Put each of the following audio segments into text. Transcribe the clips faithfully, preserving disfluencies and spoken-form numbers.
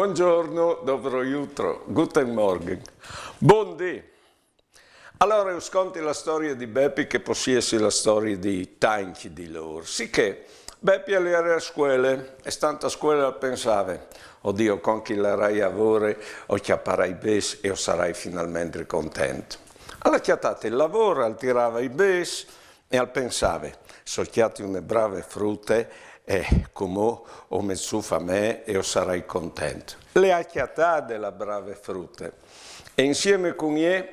Buongiorno, dobro jutro, guten Morgen. Bundì. Alore us conti la storie di Bepi, che può jessi la storie di tancj di lôr. Sichè, Bepi al jere a scuele, e stant a scuele al pensave: «O Diu, cuant che o larai a vore, o cjaparai bêçs e o sarai finalmentri content.» Al à cjatât il lavôr, al tirave i bêçs, e al pensave: «Se o cjati une brave frute, e cumò o met sù famee e o sarai content.» Le à cjatade la brave frute, e insieme cun jê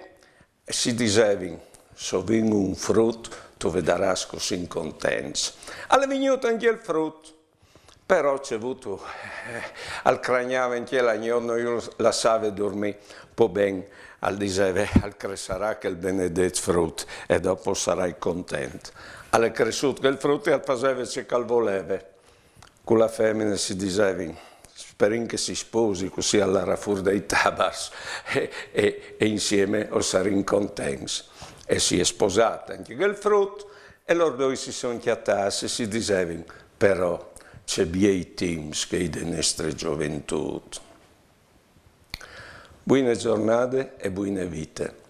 si disevin: «Se o vin un frut, tu vedarâs che o sin contents.» Al è vignût ancje il frut, però ce vûstu, eh, al cragnave ancje la gnot, no ju lassave durmî. Po ben, al diseve, al cressarà chel benedet frut e dopo o sarai content. Al è cressût chel frut e al faseve ce che al voleve. Cu la femine si disevin: «Sperìn che si sposi, cussì al larà fûr dai tabars e, e, e insieme o sarìn contents.» E si è sposât ancje chel frut, e lôr doi si son cjatâts e si disevin: «Però, ce biei timps chei de nestre zoventût.» Buine zornade e buine vite.